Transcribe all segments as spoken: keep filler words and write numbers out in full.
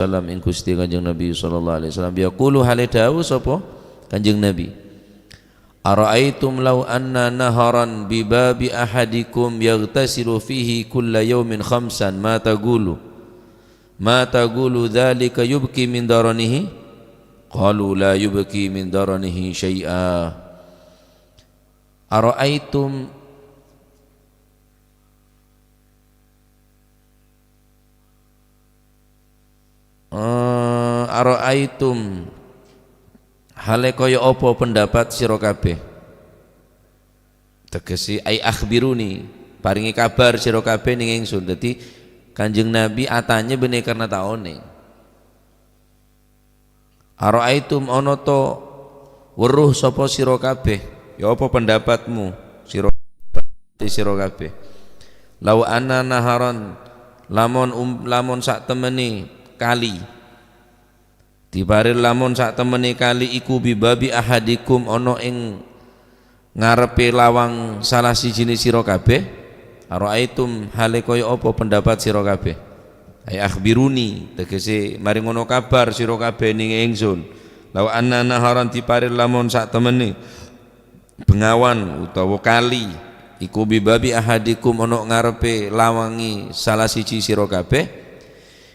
wasallam, ing Gusti Kanjeng Nabi sallallahu alaihi wasallam, yaqulu, hale dawuh sapa Kanjeng Nabi, "Ara'aitum law anna naharan bi babi ahadikum yaghtasilu fihi kulla yaumin khamsan, ma taqulu? Ma taqulu dzalika yubqi min daranihi?" Qalu, "La yubqi min daranihi syai'a." Ara'aitum Eh, ara'aitum, hale kaya apa pendapat sira kabeh? Tegese, "Ai akhbiruni, paringi kabar sira kabeh ning ingsun." Dadi, Kanjeng Nabi atanya benne karena ta' oneng. "Ara'aitum, ana ta' weruh sapa sira kabeh? Ya apa pendapatmu sira, sira kabeh? Lau anna naharan, lamon um-, lamon sak temene kali, dibare lamon sak temene kali iku bi babi ahadikum, ana ing ngarepe lawang salah sijine sira kabeh, ara'aitum, hale kaya apa pendapat sira kabeh? Ai akhbiruni, tegese maringono kabar sira kabeh ning ingsun. Lau anna naharan, dibare lamon sak temene bengawan utawa kali, iku bi babi ahadikum, ana ngarepe lawange salah siji sira kabeh,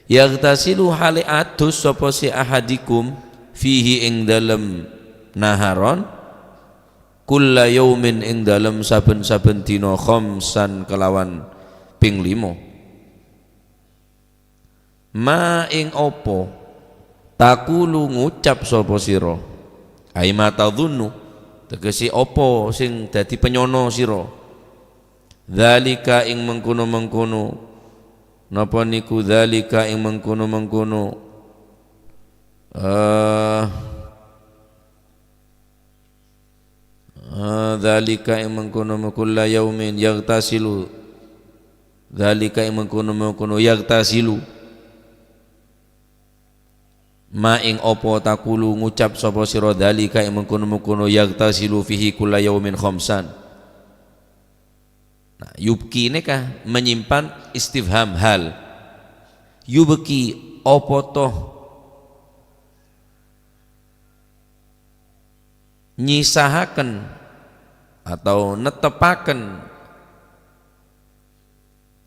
yaghtasilu, hale adus sapa se ahadikum, fihi, ing dalem naharon, kulla yaumin, ing dalem saben-saben dina, khamsan, kelawan ping lima. Ma ing apa taqulu, ngucap sapa sira? Ai ma tadzunnu, tegese apa sing dadi panyono sira? Dzalika, ing mengkono-mengkono. Napa niku dzalika, ing mengkono-mengkono? Eh, eh, dzalika, ing mengkono, kulla yaumin yaghtasilu. Dzalika, ing mengkono-mengkono, yaghtasilu. Ma ing apa taqulu, ngucap sapa sira, dzalika, ing mengkono-mengkono, yaghtasilu fihi kulla yaumin khamsan. Nah, yubqi neka menyimpan istifham hal. Yubqi, apa to nyisahaken atau nettepaken,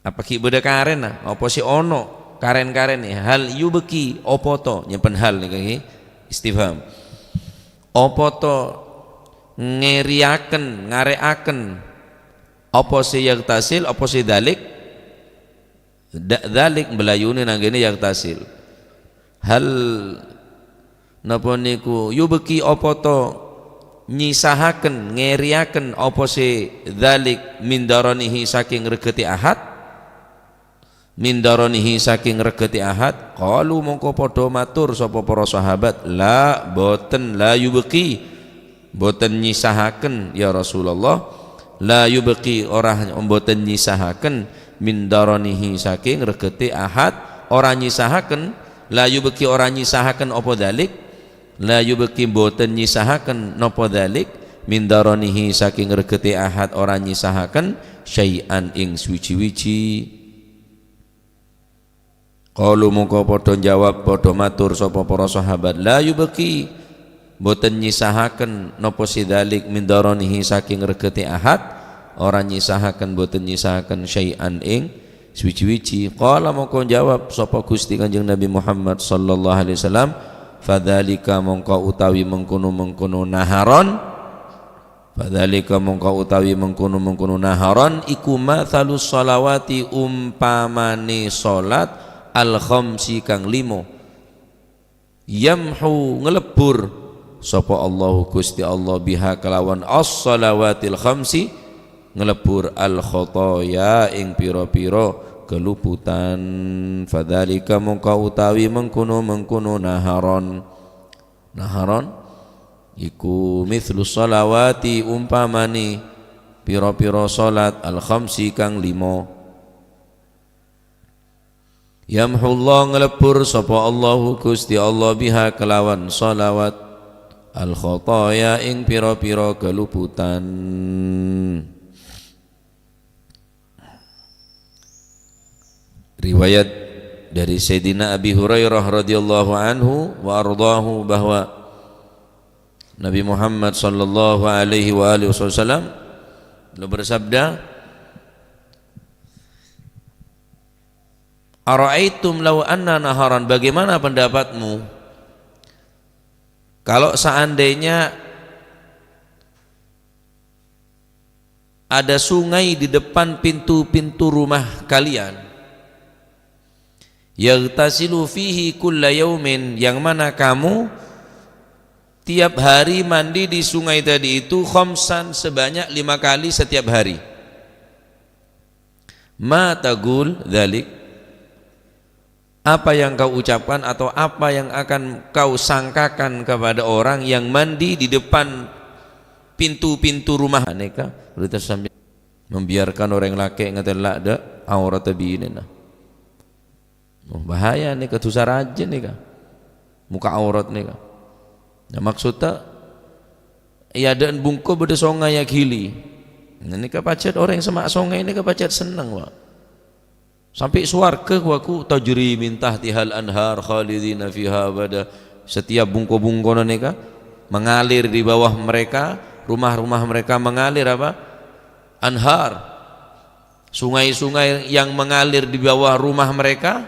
apa gi' badha karenna? Apa se ono karen-karen? Hal yubqi, apa to, nyimpen hal neka nggih, istifham. Apa to ngeriyaken, ngare'aken, apa se yagtasil, apa se dzalik? Da-, dzalik, belayune nanggene yagtasil. Hal napa niku yubqi, apa to nyisahaken, ngeriyaken, apa se dzalik, min daranihi, saking regete Ahad? Min daranihi, saking regete Ahad? Qalu, mongko padha matur sapa para sahabat, "La, boten, la yubqi, boten nyisahaken, ya Rasulullah. La yubqi, ora, boten nyisahaken, min daranihi, saking regete Ahad, ora nyisahaken, la yubqi, ora nyisahaken apa dzalik, la yubqi, boten nyisahaken napa dzalik, min daranihi, saking regete Ahad, ora nyisahaken, syai'an, ing suwiji-wiji." Qalu, mongko padha njawab, padha matur sapa para sahabat, "La yubqi, boten nyisahaken napa se dzalik, min daranihi, saking regete Ahad, ora nyisahaken, boten nyisahaken, syai'an, ing suwiji-wiji." Qala, mongko njawab sapa Gusti Kanjeng Nabi Muhammad sallallahu alaihi wasallam, "Fadzalika, mongko utawi mengkono-mengkono naharon." Fadzalika, mongko utawi mengkono-mengkono naharon iku mathalus shalawati, umpamane salat al khamsi kang limo. Yamhu, nglebur sapa Allahu Gusti Allah, biha, kelawan as-shalawatil khamsi, nglebur al khotoya, ing pira-pira kaluputan. Fadzalika, mongko utawi mengkono-mengkono naharon. Naharon iku mithlu shalawati, umpamane pira-pira salat al khamsi kang limo. Yamhullah, nglebur sapa Allahu Gusti Allah, biha, kelawan shalawat, al khotoya, ing pira-pira kaluputan. Riwayat Dari Sayyidina Abi Hurairah radhiyallahu anhu wa ardhahu bahwa Nabi Muhammad sallallahu alaihi wa alihi wasallam beliau bersabda, "Ara'aitum law anna naharan, bagaimana pendapatmu kalau seandainya ada sungai di depan pintu-pintu rumah kalian, yaghtasilu fihi kulla yaumin, yang mana kamu tiap hari mandi di sungai tadi itu, khamsan, sebanyak lima kali setiap hari. Ma taqul dzalik? Apa yang kau ucapkan atau apa yang akan kau sangkakan kepada orang yang mandi di depan pintu-pintu rumah?" Nèka, berarti sambil membiarkan orang laki ngatela' dâ' aurat binèna. Oh, bahaya nèka, dhusa rajâ nèka. Muka aurat nèka. Nah, maksudnya, è adâ'na bungko bâdâ songay aghili. Nah, nèka pajhât orèng sè ma' songay nèka pajhât senneng, Pak. Sampè' sowarghâ, wa ku tajri min tahtihal anhar khalidina fiha abada. Setiap bungko-bungkona nèka mengalir di bawah mereka, rumah-rumah mereka mengalir apa? Anhar. Sungai-sungai yang mengalir di bawah rumah mereka,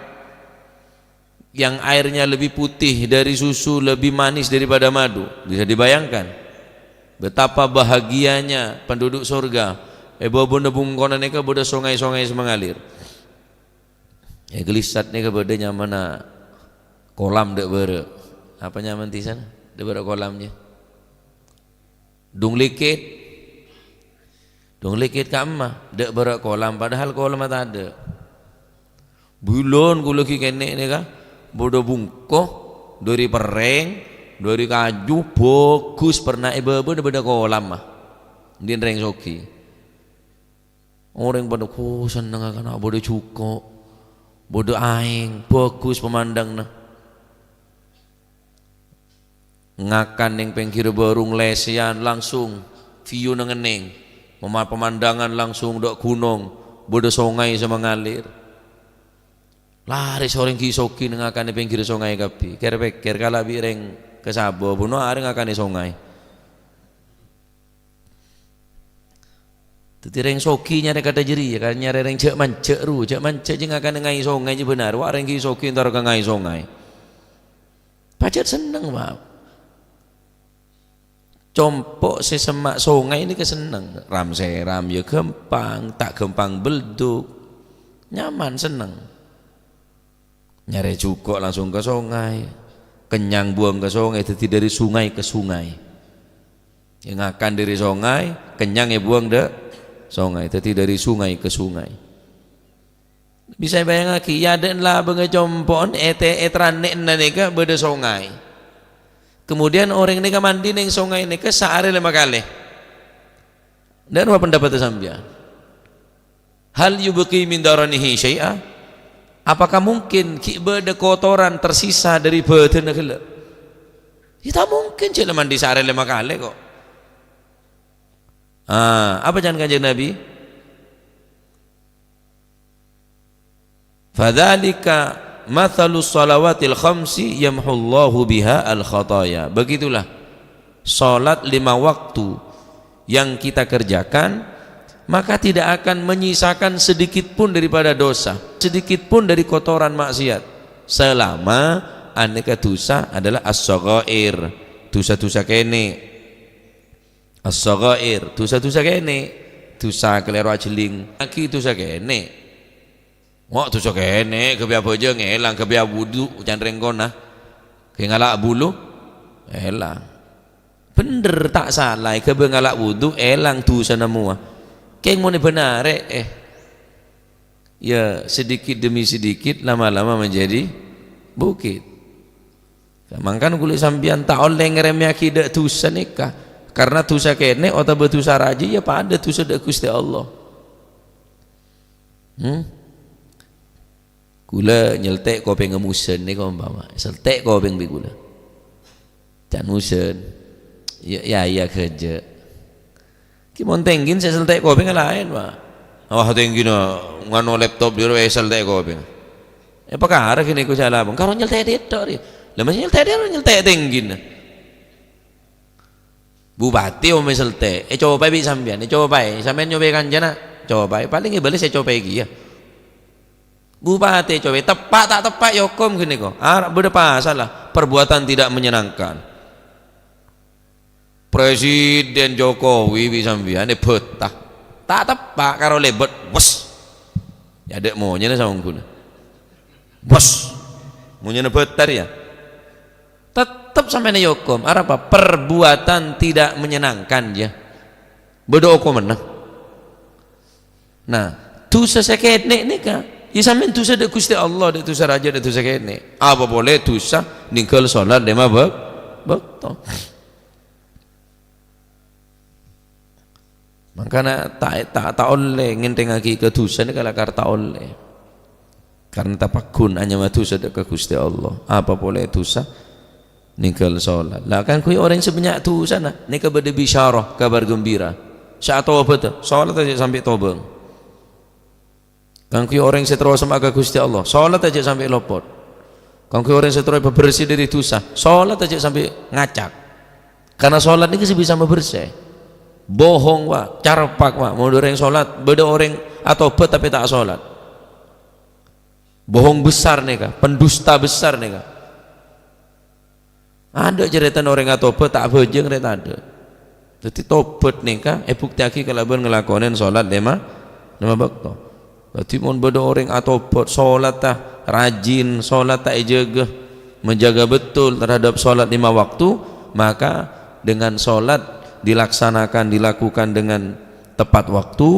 yang airnya lebih putih dari susu, lebih manis daripada madu. Bisa dibayangkan betapa bahagianya penduduk surga. È bâbâna bungkona nèka bâdâ songay-songay sè mengalir. È ghlissat nèka bâdâ nyamana kolam dâ' bârâ'. Apa nyamana tèsan? Dâ' bârâ' kolamnya. Dung likit. Dung likit ka'emma, dâ' bârâ' kolam, padahal kolamma tadâ'. Bulân kaulâ ghi' kènè' nèka, bâdâ bungko, dâri perrèng, dâri kaju, bhâghus, pernah è bâbâna bâdâ kolamma. Dhin rèng soghi. Orèng padâ, "Ko, sennengnga kana' bâdâ jhuko', bâdâ aèng, bhâghus pamandhânganna." Ngakan neng pèngghirrâ bârung lèsèyan langsung view-na ngennèng. Pema-, pemandhangan langsung dâ' ghunong, bâdâ songay sè mangalir. Larès orèng ghi' soghi neng ngakanè pèngghirrâ songay kabbhi. Kèr-pèkkèr kala' bi' rèng kasabâ, buno arè ngakanè songay. Dhâddhi rèng soghi nyarè kadhâ' jârèya, kan nyarè rèng jhâ'-manjhâ' ru, jhâ'-manjhâ' jiyâ ngakanè ngaè songay jiyâ bhender, wa' rèng ghi' soghi èntar ka ngaè songay. Pajhât senneng, Pak. Compo' sè semma' songay nèka senneng. Ram-sèram ya ghâmpang, ta' ghâmpang belluk. Nyaman, senneng. Nyarè jhuko' langsung ka songay. Kennyang buwâng ka songay, dhâddhi dâri songay ka songay. Ya, ngakan dâri songay, kennyang èbuwâng dâ' songay. Dhâddhi dâri songay ka songay. Bisa èbâjângaghi, è adâ'na labângnga compo'na, è te-, è trannè'na nèka bâdâ songay. Kemudian orèng nèka mandi neng songay nèka saarè lèma kalè. Dhâ' napa pendapatta sampèyan? Hal yubqi min daranihi syai'a? Apakah mungkin ghi' bâdâ kotoran tersisa dâri bhâdhânna ghellâ'? Ya, ta' mungkin, jhâ' la mandi saarè lèma kalè, kok. Ah, apa can Kanjeng Nabi? "Fadzalika matsalus shalawatil khamsi yamhullahu biha al khataya." Begitulah salat lima waktu yang kita kerjakan, maka tidak akan menyisakan sedikit pun daripada dosa, sedikit pun dari kotoran maksiat, selama anèka dhusa adalah as-shaghair, dhusa-dhusa kènè'. As-shaghair, dhusa-dhusa kènè'. Dhusa kalèro ajhelling, aghi dhusa kènè'. Mo' dhusa kènè', ghâbây abhâjâng èlang, ghâbây awudu, can rèng kona. Ghâbây ngala' bulu, èlang. Bhender, ta' sala, ghâbây ngala' wudu, èlang dhusana mowa. Kèng mon è bân arè, eh. Ya, sedikit demi sedikit, lama-lama menjadi bukit. Mangkana kulâ sampèyan ta' ollè ngaremmèyaghi dâ' dhusa nèka. Karna dhusa kènè' otabâ dhusa rajâ, ya padâ dhusa dâ' Ghustè Allah. Hmm? Kulâ nyeltè' kopèngnga Musen nèka ompama. Seltè' kopèng bi' kulâ. Can Musen. Ya, ya, ya, ghâjâ. Ki mon tèngghi sè seltè' kopèng laèn, Pak. Wah, tèngghi na nganu laptop dhi' rowa seltè' kopèng. Èpakara ghânèka sè alabâng, karo nyèltè' tok rè. Lah, masih nyèltè' tok, nyèltè' tèngghina. Bupati, oh, mè' nyèltè', ècopaè bi' sampèyan, ècopaè. Sampèyan nyobâ kancana, copaè. Palèng èbâlâs ècopaè kèya. Bupati ècopaè, teppa' ta' teppa' èokom ghânèka. Ara' bâdâ pasal la, perbuatan tidak menyenangkan. Presiden Jokowi bi' sampèyan èbhâta. Ta' teppa' karo lèbât, wes. Yâ, adâ' monyèna saongghuna. Wes. Monyèna bhâta rèya. Tettep sampèyan èokom. Arapa? Perbuatan tidak menyenangkan, yâ. Bâdâ okomanna. Nah, dhusa sè kènè' nèka, yâ sampèyan dhusa dâ' Ghustè Allah, dâ' dhusa rajâ, dâ' dhusa kènè'. Apa polè dhusa nèngghâl sholat lèma bâk-, bâkto. Mangkana ta', ta', ta' ollè ngènthèngaghi ka dhusa nèka lakar ta' ollè. Karna tapagghun anyama dhusa dâ' ka Ghustè Allah. Apa polè dhusa nèngghâl sholat. Lah, kaangghuy orèng sè bânnya' dhusana, nèka bâdâ bisyarah, Kabar Gembira. Sè atobhâdhâ, sholat jhâ' sampè' tobâng. Kaangghuy orèng sè terro semma' ka Ghustè Allah, sholat jhâ' sampè' lopot. Kaangghuy orèng sè terro èpabersè dâri dhusa, sholat jhâ' sampè' ngacak. Karna sholat nèka sè bisa mabersè. Bohong, Pak, carpak, Pak. Mon orèng sholat, bâdâ orèng atobhât tapè ta' sholat. Bohong besar nèka, pendusta besar nèka. Adâ' carètana orèng atobhât ta' abhâjâng rè tadâ'. Dhâddhi tobhât nèka èbuktèyaghi kalabân ngalakonè sholat lèma, lèma bâkto. Dhâddhi mon bâdâ orèng atobhât, sholatta rajin, sholatta èjâgâ, menjaga betul terhadap sholat lima waktu, maka dengan sholat dilaksanakan, dilakukan dengan tepat waktu,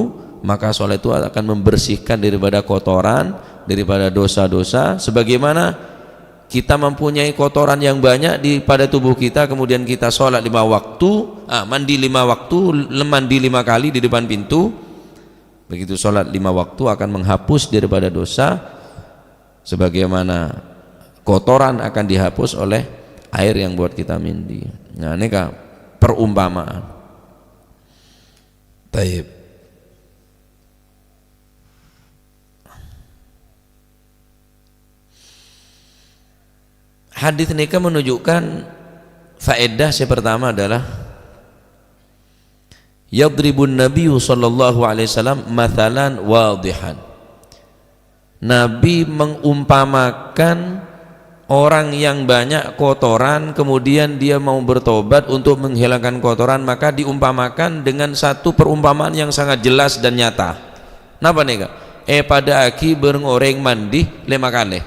maka sholat itu akan membersihkan daripada kotoran, daripada dosa-dosa. Sebagaimana kita mempunyai kotoran yang banyak di pada tubuh kita, kemudian kita sholat lima waktu, ah, mandi lima waktu, le-, mandi lima kali di depan pintu, begitu sholat lima waktu akan menghapus daripada dosa, sebagaimana kotoran akan dihapus oleh air yang buat kita mandi. Nah, nèka perumpamaan. Taib. Hadis nèka menunjukkan faedah sè pertama adalah yadribun Nabiyyu sallallahu alaihi wasallam mathalan wadihan. Nabi mengumpamakan orang yang banyak kotoran, kemudian dia mau bertobat untuk menghilangkan kotoran, maka diumpamakan dengan satu perumpamaan yang sangat jelas dan nyata. Napa nèka? Èpadâ'âghi bhâreng orèng mandi lèma kalè.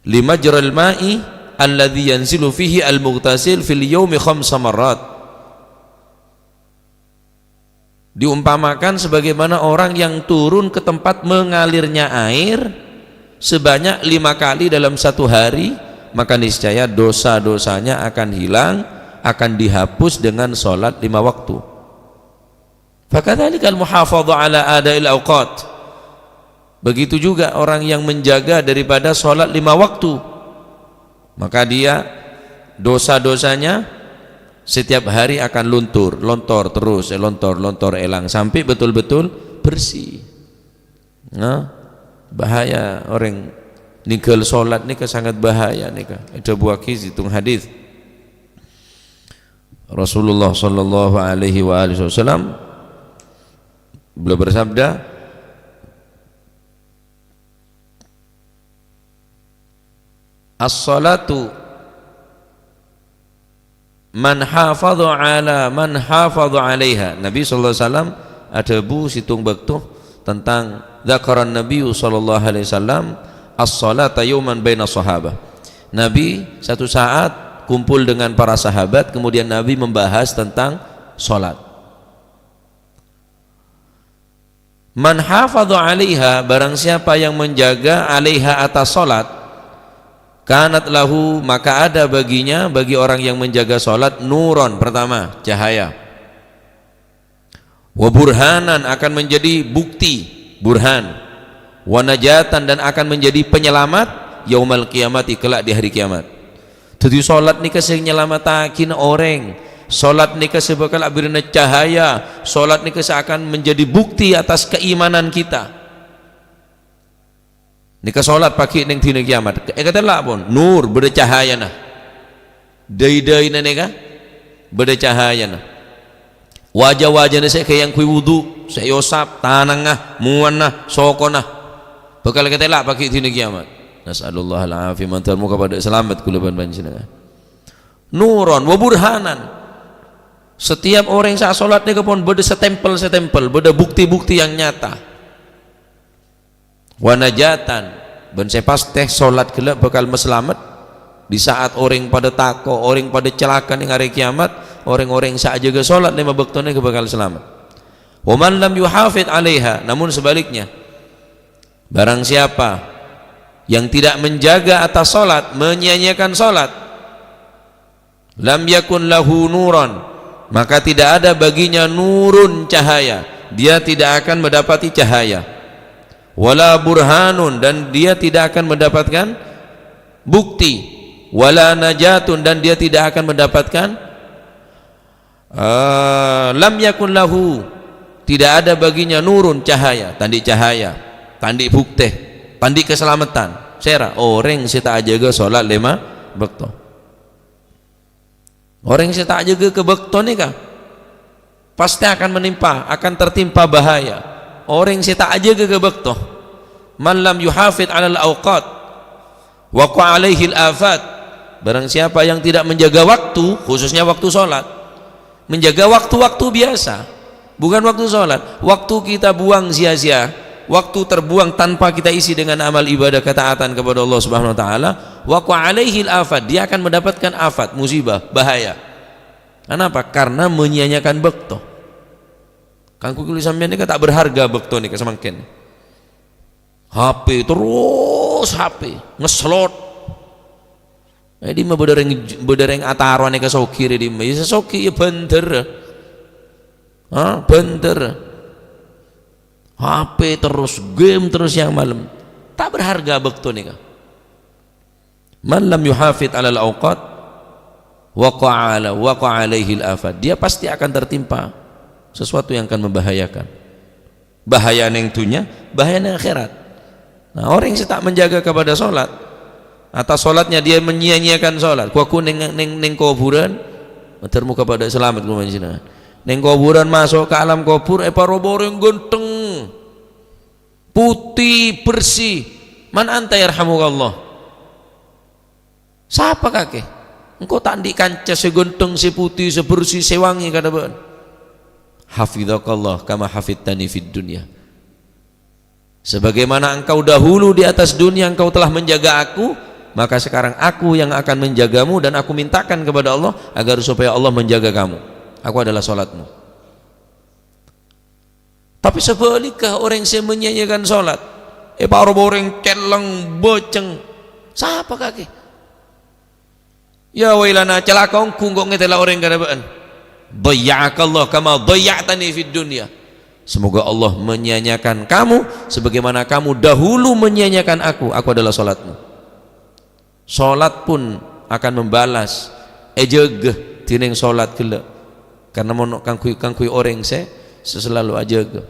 Limajral ma'i alladzi yanzilu fihi al-mughtasil fil yaumi khamsa marrat. Diumpamakan sebagaimana orang yang turun ke tempat mengalirnya air sebanyak lima kali dalam satu hari, maka niscaya dosa-dosanya akan hilang, akan dihapus dengan sholat lima waktu. Fakadzalikal muhafadzah ala ada'il awqat. Begitu juga orang yang menjaga daripada sholat lima waktu. Maka dia, dosa-dosanya setiap hari akan luntur, lontor terus, eh, lontor, lontor, èlang, sampai betul-betul bersih. Nah, bahaya orèng ninggal sholat nèka sangat bahaya nèka. Èdhâbuwâghi sèttong hadis. Rasulullah sallallahu alaihi wa alihi wasallam, beliau bersabda, "As-salatu man hafadha ala man hafadha alaiha." Nabi sallallahu alaihi wasallam adhâbu sèttong bâkto tentang, dzakaran Nabi sallallahu alaihi wasallam as-salata yauman baina sahabah. Nabi satu saat kumpul dengan para sahabat, kemudian Nabi membahas tentang salat. "Man hafadha alaiha," barang siapa yang menjaga, "alaiha," atas salat, "kanat lahu," maka ada baginya, bagi orang yang menjaga salat, "nuron," pertama, cahaya. "Wa burhanan," akan menjadi bukti, burhan. "Wa najatan," dan akan menjadi penyelamat, "yaumal qiyamati," kelak di hari kiamat. Dhâddhi, salat nèka sè nyalamettaghina orèng. Salat nèka sè bhâkal abherri'âna cahaya. Salat nèka sè akan menjadi bukti atas keimanan kita. Nèka solat pagghi' neng dina kiyamat. Èkatella' pon, nur, bâdâ cahayana. Dâi-dâina nèka bâdâ cahayana. Wâjâ-wâjâna sè èkaèngghuy wudu, sè èosap, tanangnga, mowana, sokona, bhâkal èkatella' pagghi' dina kiyamat. Nas'alullahal afiyah, mandhâr moghâ padâ salamet kaulâ bân panjhennengngan. Nuron wa burhanan. Setiap orèng sè asolat nèka pon bâdâ stempel-stempel, bâdâ bukti-bukti yang nyata. Wa najatan, bân sè pastè solat ghellâ' bhâkal masalamet. Di saat orèng padâ tako', orèng padâ calaka neng arè kiyamat, orèng-orèng sè ajâgâ solat lèma bâkto nèka bhâkal salamet. Wa man lam yuhafid 'alaiha, namun sebaliknya, barang siapa yang tidak menjaga atas solat, menyia-nyiakan solat, lam yakun lahu nuran, maka tidak ada baginya nurun, cahaya. Dia tidak akan mendapati cahaya. Wala burhanun, dan dia tidak akan mendapatkan bukti. Wala najatun, dan dia tidak akan mendapatkan, eh, lam yakun lahu, tidak ada baginya nurun, cahaya, ta' andi' cahaya, ta' andi' bukti, ta' andi' kasalameddhân. Sèra orèng sè ta' ajâgâ solat lèma bâkto. Orèng sè ta' ajâgâ ka bâkto nèka pastè akan menimpa, akan tertimpa bahaya. Orèng sè ta' ajâgâ ka bâkto, man lam yuhafid 'alal awqat, waqa' 'alaihil afat. Barang siapa yang tidak menjaga waktu, khususnya waktu sholat, menjaga waktu-waktu biasa, bukan waktu sholat. Waktu kita buang sia-sia, waktu terbuang tanpa kita isi dengan amal ibadah ketaatan kepada Allah Subhanahu wa Ta'ala, waqa' 'alaihil afat, dia akan mendapatkan afat, musibah, bahaya. Kenapa? Karena menyia-nyiakan bâkto. Kaangghuy kaulâ sampèyan nèka ta' berharga bâkto nèka samangkèn. H P terros, H P, ngeslot. Eh, dimma bâdâ rèng, bâdâ rèng atarowa nèka soghi rè dimma? Ya, sè soghi ya bhândhâr. Ha, bhândhâr. H P terros, game terros siang malem. Ta' berharga bâkto nèka. Man lam yuhafid 'alal awqat, waqa' 'ala, waqa' 'alaihil afat. Dia pasti akan tertimpa sesuatu yang akan membahayakan. Bahaya neng dhunnya, bahaya neng akhirat. Nah, orèng sè ta' menjaga kepada sholat, atas sholatnya dia menyia-nyiakan sholat, ghu-ghu neng, neng, neng kobhurân, mandhâr moghâ padâ salamet kaulâ panjhennengngan. Neng kobhurân, maso' ka alam kobhur, èparowa orèng ghântheng, putih, bersih. Man anta yarhamukallah? Sapa kakè? Engko' ta' andi' kanca sè ghântheng, sè putih, sè bersih, sè wangi kadhâbâ'ân. Hafidhakallah kama hafidhtani fid dunya. Sebagaimana engkau dahulu di atas dunia engkau telah menjaga aku, maka sekarang aku yang akan menjagamu dan aku mintakan kepada Allah agar supaya Allah menjaga kamu. Aku adalah sholatmu. Tapè sabhâligghâ, orèng sè menyia-nyiakan sholat, èparowa orèng celleng, bâceng, sapa kakè? Ya wailana, calaka ongghu engko' ngatèla orèng kadhâbâ'ân. Dhayya'akallah kama dhayya'tani fid dunya. Semoga Allah menyia-nyiakan kamu sebagaimana kamu dahulu menyia-nyiakan aku. Aku adalah sholatmu. Sholat pun akan membalas, èjâgâ dhinèng sholat ghellâ'. Karena mon kaangghuy, kaangghuy orèng sè, sè selalu ajâgâ.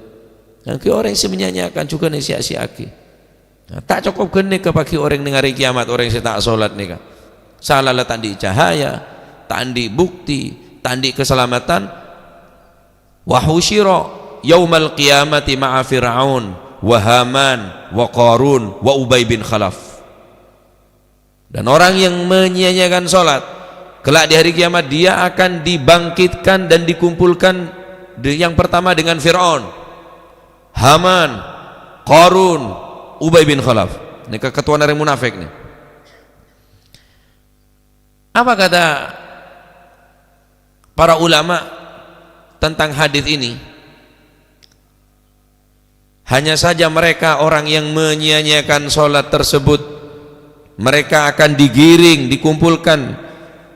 Kaangghuy orèng sè menyia-nyiakan jhughân èsia-siaaghi. Nah, ta' cokop ghânèka pagghi' orèng neng arè kiyamat, orèng sè ta' sholat nèka. Sala la ta' andi' cahaya, ta' andi' bukti, ta' andi' kasalameddhân. Wa husyira yaumal qiyamati ma'a Fir'aun, wa Haman, wa Qarun, wa Ubay bin Khalaf. Dan orang yang menyia-nyiakan sholat, kelak di hari kiamat dia akan dibangkitkan dan dikumpulkan de-, yang pertama dengan Fir'aun, Haman, Qarun, Ubay bin Khalaf. Nèka ketuana orèng munafik nèka. Apa kata para ulama tentang hadis ini? Hanya saja mereka orang yang menyia-nyiakan sholat tersebut, mereka akan digiring, dikumpulkan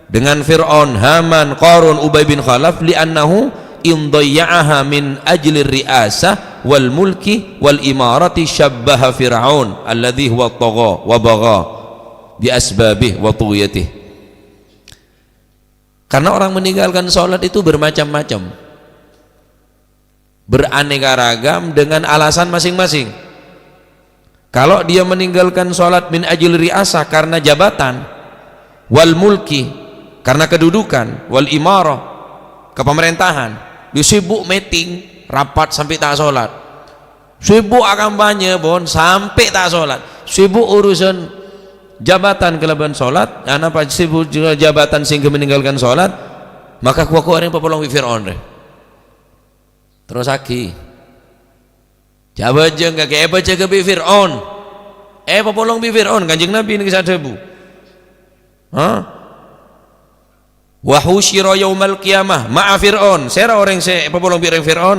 dengan Fir'aun, Haman, Qarun, Ubay bin Khalaf, li'annahu in dhayya'aha min ajli ri'asah wal mulki wal imarati syabbaha Fir'aun alladhi huwa tagha wa bagha bi asbabih wa tughyatih. Karena orang meninggalkan sholat itu bermacam-macam, beraneka ragam dengan alasan masing-masing. Kalau dia meninggalkan sholat min ajli ri'asah, karena jabatan, wal mulki, karena kedudukan, wal imarah, kepemerintahan, dia sibuk meeting, rapat sampai ta' sholat, sibuk akampanye pon sampai ta' sholat, sibuk urusan jabatan kalaban sholat, ya, napa sibuk juga jabatan sehingga meninggalkan sholat, maka kuwa-kuwa orèng papolong bi' Fir'aun, rè. Terrosaghi. Jhâ' abhâjâng kakè, èbhâjâgâ bi' Fir'aun. Èpapolong bi' Fir'aun, Kanjeng Nabi nèka sè adhâbu. Ha? "Wa husyira yaumal qiyamah ma'a Fir'aun." Sèra orèng sè èpapolong bi' orèng Fir'aun?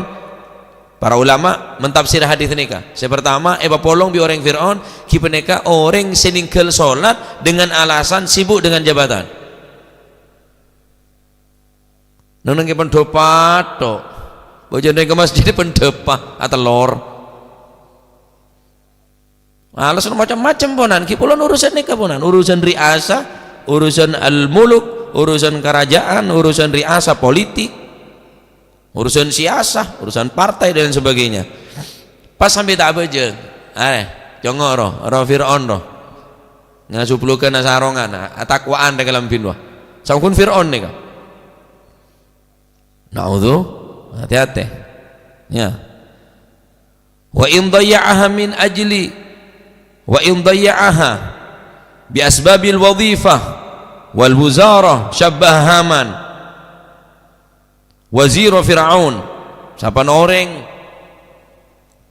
Para ulama mentafsir hadis nèka. Sè partama, èpapolong bi' orèng Fir'aun, ghi panèka orèng sè nèngghâl sholat dengan alasan sibuk dengan jabatan. Neng-neng kè pendapat tok. Bâjâ neng ka masjid pendapat, atellor. Alasan macem-macem ponan, ghi' polana urusan nèka ponan. Urusan ri'asah, urusan al-muluk, urusan karaja'an, urusan ri'asah politik, urusan siyasah, urusan partai dan sebagainya. Pas sampai ta' abhâjâng. Arè, congoro, ro Fir'aun ro. Ngasublugân asarongan, atakwa'an rè kalambhin wa. Sangghun Fir'aun nèka. Na'udzu, hati-hati. Ya. "Wa in dhayya'aha min ajli, wa in dhayya'aha bi asbabil wadhifah wal wuzarah syabbaha Haman." Wazira Fir'aun, sapana orèng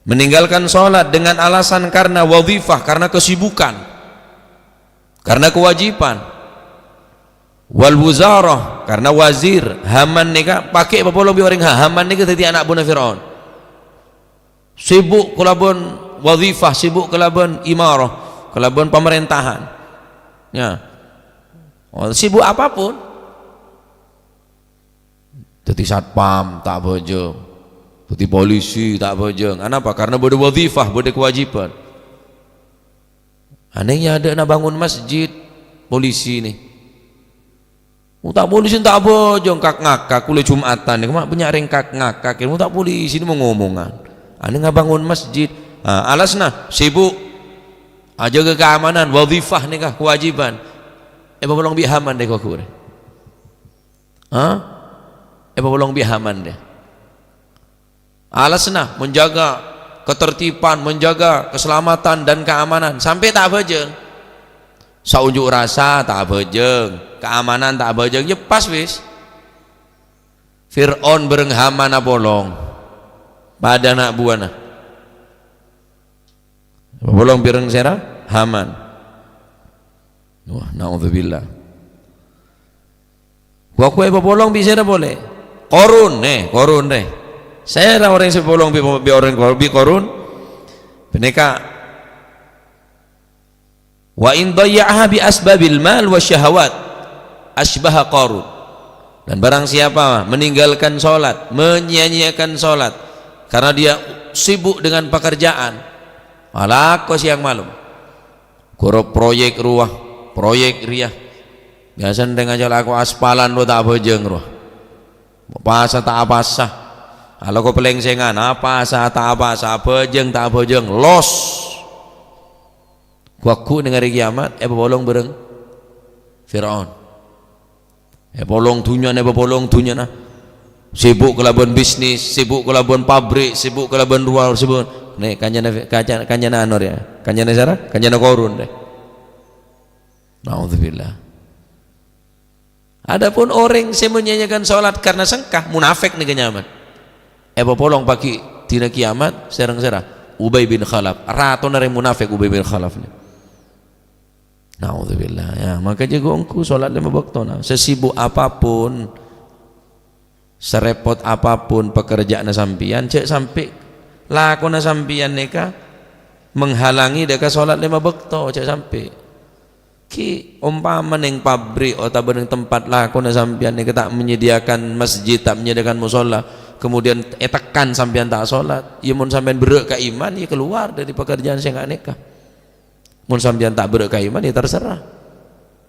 meninggalkan sholat dengan alasan karena wadhifah, karena kesibukan, karena kewajiban. Wal wuzarah, karena wazir. Haman nèka, pakè' papolong bi' orèng ha-, Haman nèka dhâddhi ana' buwâna Fir'aun. Sibuk kalabân wadhifah, sibuk kalabân imarah, kalabân pamarèntahan. Ya. Oh, sibuk apapun. Dhâddhi satpam ta' abhâjâng, dhâddhi polisi ta' abhâjâng. Anapa? Karena bâdâ wadhifah, bâdâ kewajiban. Anè nyadâna bangun masjid, polisi nè. Mon ta' polisi ta' abhâjâng, kak-ngakak, kulâ Jum'atan nè, ma' bânnya' rèng kak-ngakak, mon ta' polisi nè mo-ngomongan. Anè ngabangun masjid. Ah, alasna, sibuk. Ajâgâ keamanan, wadhifah nèka, kewajiban. Èpapolong bi' Haman rè, ghu-ghu rè. Ha? Èpapolong bi' Haman rè. Alasna menjaga ketertiban, menjaga keselamatan dan keamanan, sampè' ta' abhâjâng. Saonjuk rasa ta' abhâjâng, keamanan ta' abhâjâng, ya pas wis. Fir'aun bhâreng Haman apolong. Padâ ana' buwâna. Apolong bhâreng sèra? Haman. Wah, naudzubillah. Wa kuwi èpapolong bi' sèra polè? Korun, nè, Korun, nè. Sèra orèng sè èpapolong bi', bi' orèng Kor-, bi' Korun? Panèka, "Wa in dhayya'aha bi asbabil mal wa syahawat, asbaha Qarun." Dan barang siapa meninggalkan sholat, menyia-nyiakan sholat, karena dia sibuk dengan pekerjaan, alako siang malem. Ghuru proyek rowa, proyek rèya. Biasana rèng aja lako aspalan rowa ta' abhâjâng rowa. Pasa ta' apasa. Alako palèngsèngan, apasa ta' apasa, abhâjâng ta' abhâjâng, los. Ghu-ghu neng arè kiamat, èpapolong bhâreng Fir'aun. Èpolong dhunnyana, èpapolong dhunnyana. Sibuk kalabân bisnis, sibuk kalabân pabrik, sibuk kalabân rowa, sibuk. Nè, kancana, kanca-, kancana anu rèya. Kancana sèra? Kancana Korun rèya. Naudzubillah. Adapun orèng sè menyia-nyiakan sholat karena sengka, munafik nèka nyamana. Èpapolong paghi' dina kiamat, sè rèng sèra? Ubay bin Khalaf. Ratona rèng munafik Ubay bin Khalaf nè. Naudzubillah. Ya, maka jâgâ ongghu sholat lèma bâktona. Sesibuk apapun, serepot apapun pekerjaanna sampèyan, jhâ' sampè' lakona sampèyan nèka menghalangi dhâ' ka sholat lèma bâkto, jhâ' sampè'. Ghi' ompama neng pabrik otabâ neng tempat lakona sampèyan nèka ta' menyediakan masjid, ta' menyediakan musholla, kemudian ètekan sampèyan ta' sholat, ya mon sampèyan berrâ' ka iman, ya keluar dari pekerjaan sè nga' nèka. Mon sampèyan ta' berrâ' ka iman, ya terserah.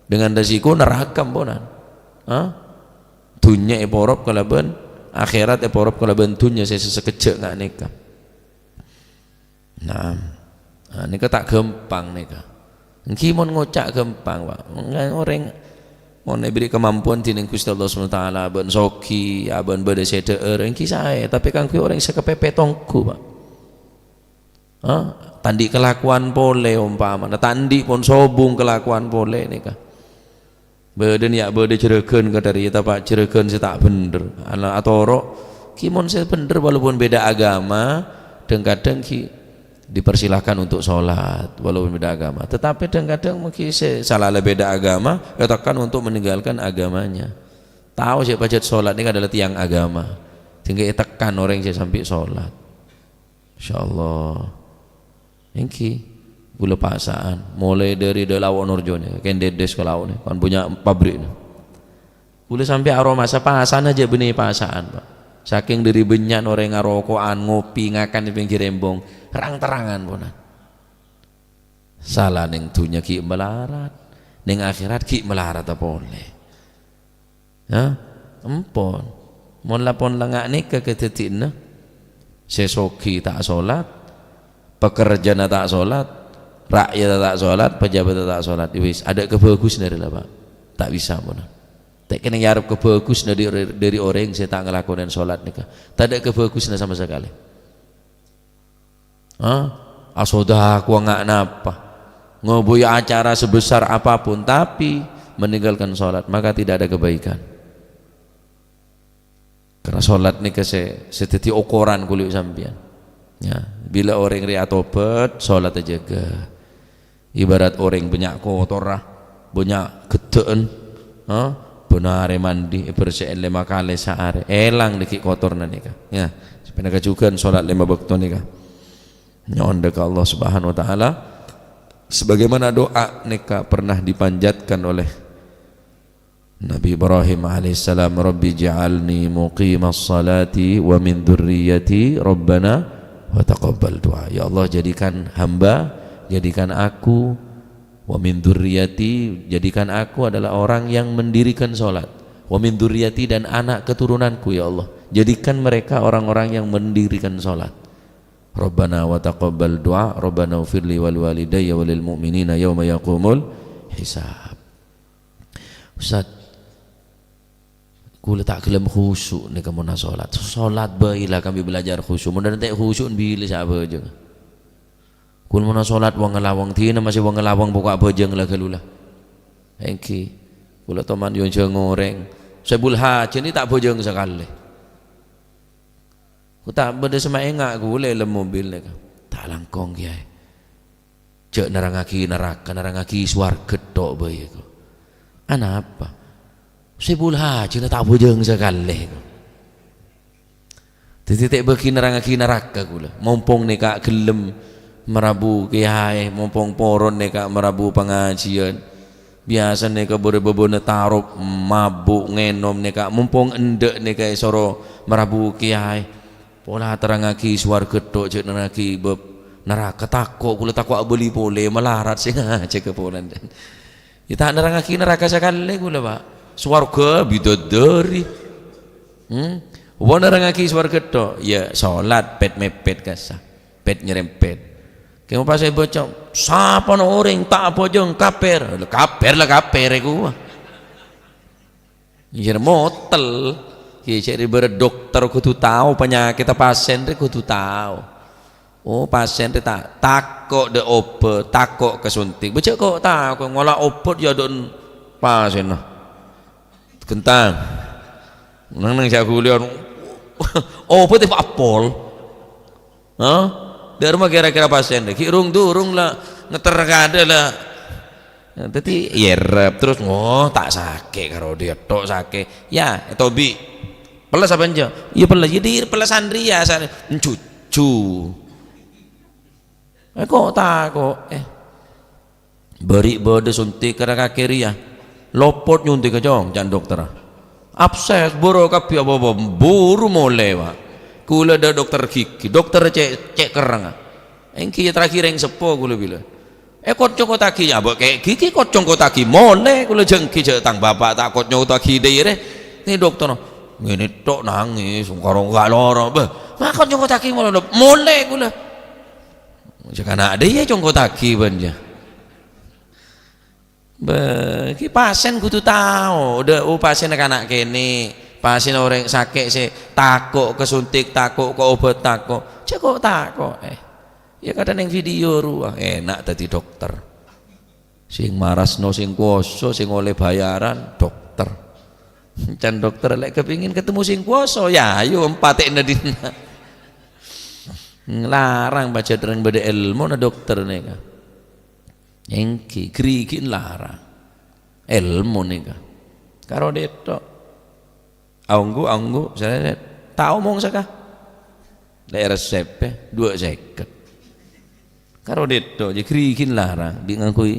Dengan resiko neraka, amponan. Ha? Dhunnya èporop kalabân, akhirat èporop kalabân dhunnya sè sakejjhâ' nga' nèka. Naam. Nah, nèka ta' ghâmpang nèka. Èngghi mon ngoca' ghâmpang, Pak. Orèng mon èbèrri' kamampowan dening Ghustè Allah Subhanahu wa Ta'ala, bân soghi, bân bâdâ sè dhâ'âr, èngghi saè. Tapè kaangghuy orèng sè kapèpèt ongghu, Pak. Hah? Ta' andi' kalakowan polè ompamana, ta' andi' pon sobung kalakowan polè nèka. Bâdâ nèya' bâdâ jhârâghân kadhâriyâ, tapè jhârâghân sè ta' bhendher. Ana atoro' ghi' mon sè bhendher, walaupun beda agama, dhâng-kadhâng ghi' dipersilahkan untuk sholat, walaupun beda agama. Tetapi dhâng-kadhâng mungkin sè sala la beda agama, ètekan untuk meninggalkan agamanya. Tahu sè pajhât sholat nèka adalah tiang agama. Sehingga ètekan orèng sè sambi sholat. Insyaallah. Èngghi, kaulâ pasa'an. Molaè dâri dâ' Laok Norjo nèka, Kendedes ka Laok nèka, kan punya pabrik nèka. Kaulâ sampè' aromasa pasa'an jhâ' bânnè pasa'an, Pak. Sakèng dâri bânnya'na orèng aroko'an, ngopi, ngakan è pinggir embong, rang-terrangan ponan. Sala neng dhunnya ghi' malarat, neng akhèrat ghi' malarat polè. Hah? Empon. Mon la pon la nga' nèka kadhâddhiyânna, sè soghi ta' sholat, pakerjana ta' sholat, ra'yadda ta' sholat, pajhâbhâdda ta' sholat, ya wis, adâ' kabhâghusânna rèya la, Pak. Ta' bisa pon. Ta' kènè' nyarep kabhâghusânna dâri, dâri orèng sè ta' ngalakonè sholat nèka. Tadâ' kabhâghusânna sama sakalè. Hah? Asodako nga' napa? Ngobuwi acara sebesar apapun, tapi meninggalkan sholat, maka tidak ada kebaikan. Karena sholat nèka sè, sè dhâddhi okoran kaulâ sampèyan. Ya, bilâ orèng rèya atobhât, sholat ajâgâ. Ibarat orèng bânnya' kotorra, bânnya' ghedhâ'ân, ha? Bân arè mandi, èbersè'è lèma kalè saarè, èlang dhâggi' kotorra nèka. Ya, sapanèka jhughân sholat lèma bâkto nèka. Nyo'on dhâ' ka Allah Subhanahu wa Ta'ala, sebagaimana doa nèka pernah dipanjatkan oleh Nabi Ibrahim alaihissalam, "Rabbi ja'alni muqimas salati wa min dzurriyyati, Rabbana wa taqabbal du'a." Ya Allah, jadikan hamba, jadikan aku, wa min dzurriyyati, jadikan aku adalah orang yang mendirikan salat. Wa min dzurriyyati, dan anak keturunanku, ya Allah. Jadikan mereka orang-orang yang mendirikan salat. Rabbana wa taqabbal du'a, Rabbana ufirli wal walidayya walil mu'minina yauma yaqumul hisab. Ustaz, kaulâ ta' ghellem khusyuk nèka mon asolat. Solat bhâi la kaangghuy belajar khusyuk. Mon ta' khusyuk bilâ sè abhâjâng. Kaulâ mon asolat weng-laweng, dinah masè weng-laweng poko'a abhâjâng la ghâllu la. Èngghi. Kaulâ toman yonjhâng orèng. Saibul Hajah nèka ta' abhâjâng sakalè. Ko ta' bâdâ sè maènga' kaulâ è dâlem mobil nèka. Ta' langkong, Kèyaè. Jhâ' nerrangngaghi naraka, nerrangngaghi sowarghâ tok bhâi, ko. Anapa? Saibul Hajah nèka ta' abhâjâng sakalè, ko. Dhâddhi ta' bâgi nerrangngaghi naraka kaulâ. Mompong nèka ghellem marabu kèyaè, mompong poron nèka marabu pangajiyân. Biyasana nèka bârâ bâbâna tarop, mabuk, ngènom nèka, mompong endâ' nèka èsoro marabu kèyaè. Pola terrangngaghi sowarghâ tok, jhâ' nerrangngaghi bab naraka. Tako' kaulâ, tako' abâli polè, malarat sè ngajhâghâ polana. Ya, ta' nerrangngaghi naraka sakalè kaulâ, Pak. Sowarghâ bidadari. Hmm? Mon nerrangngaghi sowarghâ tok, ya solat pèt-mèpèt kassa. Pèt-nyerempèt. Kèng pas èbâca, "Sapana orèng ta' abhâjâng, kafir." Lha, kafir la kafir è kowa. Iyâ, motel. Kèyaè rè bârâ dokter kodhu tao panyakèdda pasèn rè kodhu tao. Oh, pasèn rè ta', tako' dâ' obhât, tako' kasuntik. Bâjâ' ko' tako', ngola' obhât ya dâ' pasènna. Ghentang. Neng-neng sè aghuliyân. Obhât è apol. Hah? Dâ' remma kèra-kèra pasèn, ghi' rung-durung la ngetter kadâ' la. Dhâddhi, iyâ, rep terros, "Oh, ta' sakè' karo dhiyâ tok sakè'." Yâ, ètobi'. "Pelles apa enjâ'?" "Iyâ, pelles." "Iyâ, dhi' pellesan rèya, sa-, enjuju." Eh, ko' tako', eh. Bâri' bâdâ suntik ka kakè rèya. Lopot nyuntikka, Cong, ca'na dokterra. Abses, buru kabbhi apa-apa, buru molè, Pak. Kaulâ dâ' dokter gigi, dokter cè', cè' kerrengnga. Èngghi terakhir rèng seppo kaulâ bilâ. Eh, kocongkottaghi, abâ' kè gigi kocongkottaghi, molè kaulâ jhâ' èngghi jhâ' tang bapa' ta' kocongkottaghi dâi rè. Nè dokter, ngènè tok nangès, karo enggak loro. Bâh, ma' kocongkottaghi molè, molè kaulâ. Jhâ' kana' dâ' iyâ congkottaghi bân, yâ. Bâ, ghi pasèn kodhu tao, dâ', oh, pasèn kana' kènè', pasèn orèng sakè' sè tako' ka suntik, tako' ka obhât, tako'. Jhâ' ko'-tako', eh. Yâ, kadhâng neng video rowa, èna' dhâddhi dokter. Sè marasno, sè kowasa, sè ollè bhâjârân, dokter. Can dokter lè' kapèngèn katemmo sè kowasa, yâ, ayo, empatè'na dinna'. Larang pajhât orèng bâdâ èlmona dokter nèka. Èngghi, ghârighi'na larang. Èlmo nèka. Karo dâ' tok. Aongghu, aongghu, sèrèt. Ta' omong saka. Lè' resèp, eh, duwâ' sèket. Karo dâ' tok, jhâ' ghârighi'na larang, bi' ngangghuy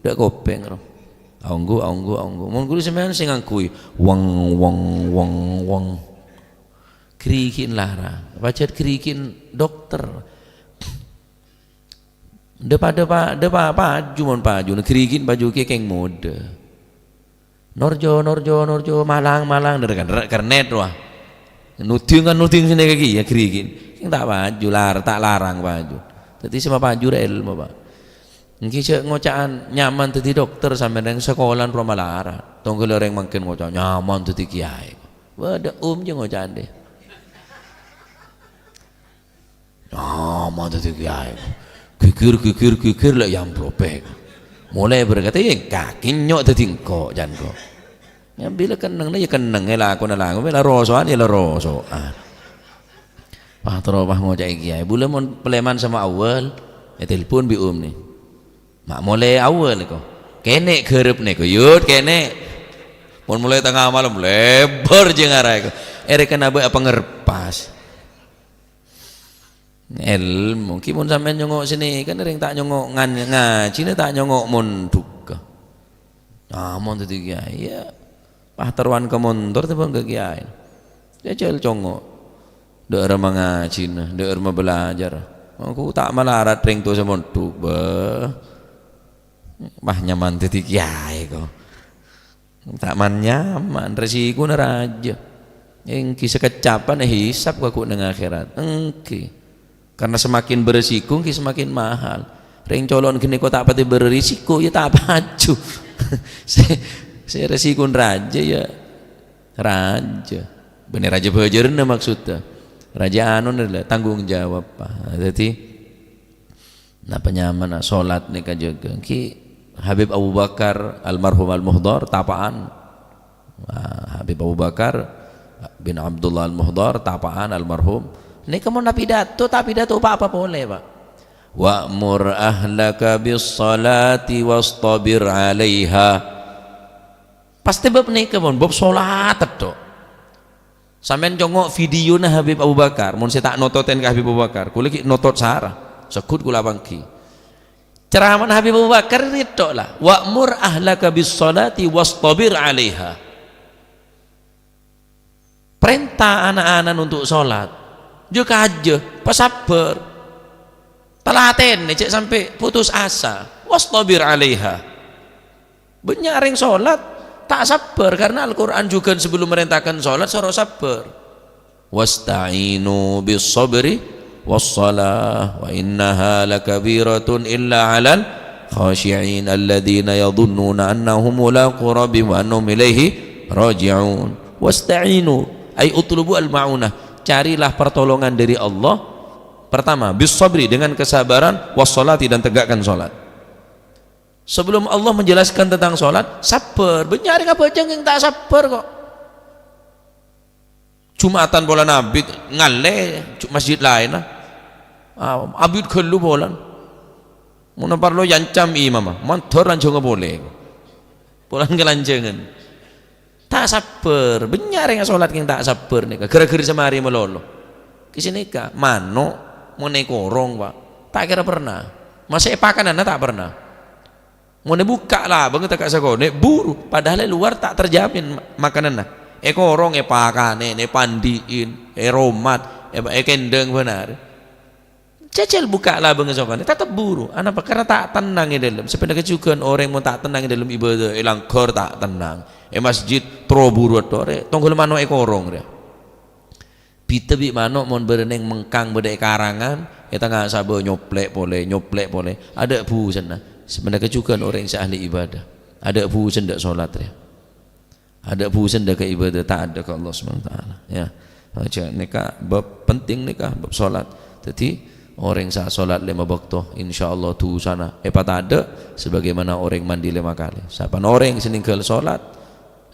dâ' kopèng, ro. Aongghu, aongghu, aongghu. Mon ghuru sampèyan sè ngangghuy, weng, weng, weng, weng. Ghârighi'na larang. Pajhât ghârighi'na dokter. Dâpa', dâpa', dâpa' paju mon paju, ghârighi'na paju kè kèng modâ. Norjo, norjo, norjo, malang, malang, dâri kan-, kernet, wah. Nuding kan nuding sènè kaki, yâ, ghârighi'na. Kèng ta' paju, lar-, ta' larang paju. Dhâddhi sè mapaju rè èlmo, Pak. Èngghi jhâ' ngoca'an nyaman dhâddhi dokter sampèyan rèng sakolan pramalarat. Tongghâl orèng mangkèn ngoca' nyaman dhâddhi kiyaè. Bâdâ um jhâ' ngoca'an dâ'. Nyaman dhâddhi kiyaè. Ghighir, ghighir, ghighir, lè' yamplopè. Molaè berkata, yâ, kakè nyok dhâddhi engko', can ko'. Yâ, bilâ kennengnga, yâ, kennengnga, lakona, lakona, bilâ roso'an, yâ, la roso'an. Wah, terro, wah, ngoca'è kiyaè. Bulâ mon palèman sama awwal, ètelpon bi' um nè. Ma' molaè awwal, ko'. Kènè' ghârep nè, ko', yut, kènè'. Mon molaè tengnga malem, lèbâr jhâ' ngaraè, ko'. Èrèken abâ' apa ngerpas. Èlmo, ghi mon sampèyan nyongngo' sènè, kan rèng ta' nyongngo' ngan-, ngajhina ta' nyongngo' mondhugghâ. Nyaman dhâddhi kiyaè, yâ. Pas terrowan ka montor tèmbhâng ka kiyaè. Jhâjhâl congngo'. Dâ'âr mangajhina, dâ'âr mabâlâjâr. Aku ta' malarat rèng towa sè mondhuk, bâh. Pas nyaman dhâddhi kiyaè, ko'. Ta' man-nyaman, rèsikona rajâ. Èngghi sakeccapan èhisab ka ghu' neng akhèrat. Èngghi. Karena semakin berisiko, èngghi semakin mahal. Rèng colo'na ghânèka ta' patè berrisiko, yâ ta' paju. Sè, sè rèsikona rajâ, yâ rajâ. Bânnè rajâ bhâjârânna maksudda. Rajâ anona la, tanggung jawab, Pak. Dhâddhi, Napa nyamana solat nèka jâgâ? Èngghi Habib Abu Bakar, almarhum Al-Muhdhar, tapa'an. Nah, Habib Abu Bakar bin Abdullah Al-Muhdhar, tapa'an almarhum. Nèka mon apidato, ta' apidato pa-apa polè, Pak. "Wa'mur ahlaka bis-shalati wastabir 'alaiha." Pastè bab nèka, pon, bab solat tèdhâ'. Sampèyan congngo' videona Habib Abu Bakar, mon sè ta' nototèn ka Habib Abu Bakar, kaulâ ghi' notot sara, segghut kaulâ apangghi. Ceramana Habib Abu Bakar rèya tèdhâ', la, "Wa'mur ahlaka bis-shalati wastabir 'alaiha." Parènta ana'-ana'na untuk solat, jâ kajâ, pasabbhâr. Talatènè, jhâ' sampè' putus asa. "Wastabir 'alaiha." Bânnya' rèng solat ta' sabbhâr, karena Al-Qur'an jhughân sabellunna marènta'aghi solat soro sabbhâr. "Wasta'inu bis-sabri was-shalah, wa innaha lakabiratun illa 'alal khashi'in, alladzina yadhunnuna annahum mulaqu rabbihim wa annahum ilaihi raji'un." "Wasta'inu," ay utlubu al-ma'unah. Carilah pertolongan dari Allah. Pertama, bis-sabri, dengan kesabaran, was-shalati, dan tegakkan salat. Sebelum Allah menjelaskan tentang sholat, sabbhâr. Bânnya' rèng abhâjâng sè ta' sabbhâr, ko'. Jumatan polana abit, ngallè ju-, masjid laènna. Ah, abit ghâllu polana. Mon parlo èancam imamma, mandhâr lanjhângnga polè. Polana kalanjhângan. Ta' sabbhâr, bânnya' rèng asolat kèng ta' sabbhâr nèka, ghârâ-ghârâ samarè malolo. Kèsè nèka, mano' mon èkorong, Pak, ta' kèra pernah. Masa èpakanana ta' pernah. Mon èbukka' labângnga tèka' sakonè', buru, padahal è luar ta' terjamin ma-, makananna. Èkorong, èpakanè, èpandi'in, èromat, è-, èkèndhâng bân arè. Jhâjhâl bukka' labângnga sakonè', tetep buru. Anapa? Karena ta' tennang è dâlem. Sapanèka jhughân orèng mon ta' tennang è dâlem ibadah, è langghâr ta' tennang, è masjid terro buru torè, tongghâl mano' èkorong rèya. Bhidhâ bi' mano' mon bârâ' neng mengkang bâdâ è karangan, è tengnga sabâ nyoplè' polè, nyoplè' polè. Adâ' bhusenna. Sapanèka jhughân orèng sè ahli ibadah. Adâ' bhusen dâ' solat rèya. Adâ' bhusen dâ' ka ibadah, ta' adâ' ka Allah Subhanahu wa Ta'ala. Ya. Aja nèka bab penting nèka, bab solat. Dhâddhi, orèng sè asolat lèma bâkto, insyaallah dhusana èpatadâ' sabagaimana orèng mandi lèma kalè. Sapan orèng sè nèngghâl solat,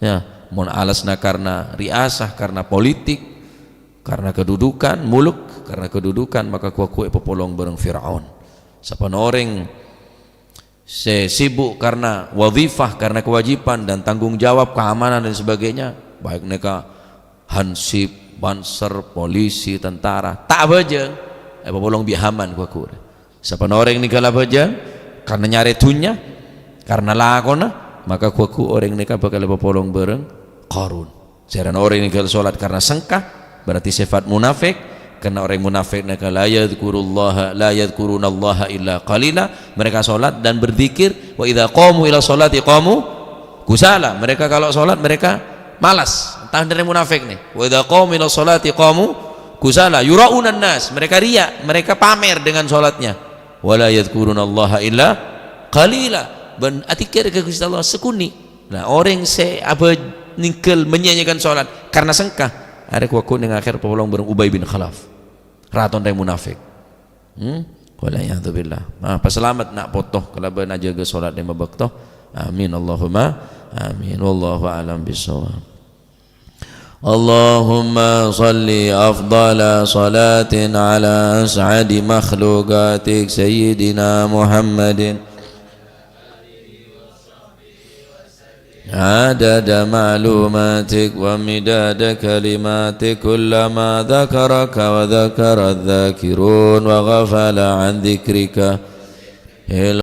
ya, mon alasna karna riasah, karna politik, karna kedudukan, muluk, karna kedudukan, maka ghu-ghu èpapolong bâreng Firaun. Sapan orèng sè sibuk karna wadhifah, karna kewajiban dan tanggung jawab keamanan dan sebagainya, baik nèka hansip, panser, polisi, tentara, ta' abhâjâng, èpapolong bi' Haman ghu-ghu. Sapan orèng nèngghâl abhâjâng karna nyarè dhunnya, karna lakona, maka ghu-ghu orèng nèka bhâkal èpapolong bâreng Qarun. Sèrana orèng nèngghâl solat karna sengka, berarti sifat munafik. Karna orèng munafik nèka la yadzkurullaha, la yadzkurunallaha illa qalila. Mereka solat dan berzikir, wa idza qamu ila sholati qamu kusala. Mereka kalau solat mereka malas. Tandhâna munafik nè. Wa idza qamu ila sholati qamu kusala, yura'unan nas. Mereka riya, mereka pamer dengan solatnya. Wa la yadzkurunallaha illa qalila. Bân adzikir ka Ghustè Allah sakonè'. Nah, orèng sè abhâ-, nèngghâl menyanyiakan solat karna sengka, arè ghu-ghu neng akhèr papolong bâreng Ubay bin Khalaf, ratona rèng munafik. Hmm? Wal iyadzu billah. Nah, pasalamet na' poto kalabân ajâgâ solat lèma bâkto. Amin, Allahumma amin. Wallahu a'lam bishawab. اللهم صل أفضل صلاة على أسعد مخلوقاتك سيدنا محمد عدد معلوماتك ومداد كلماتك، كلما ذكرك وذكر الذاكرون وغفل عن ذكرك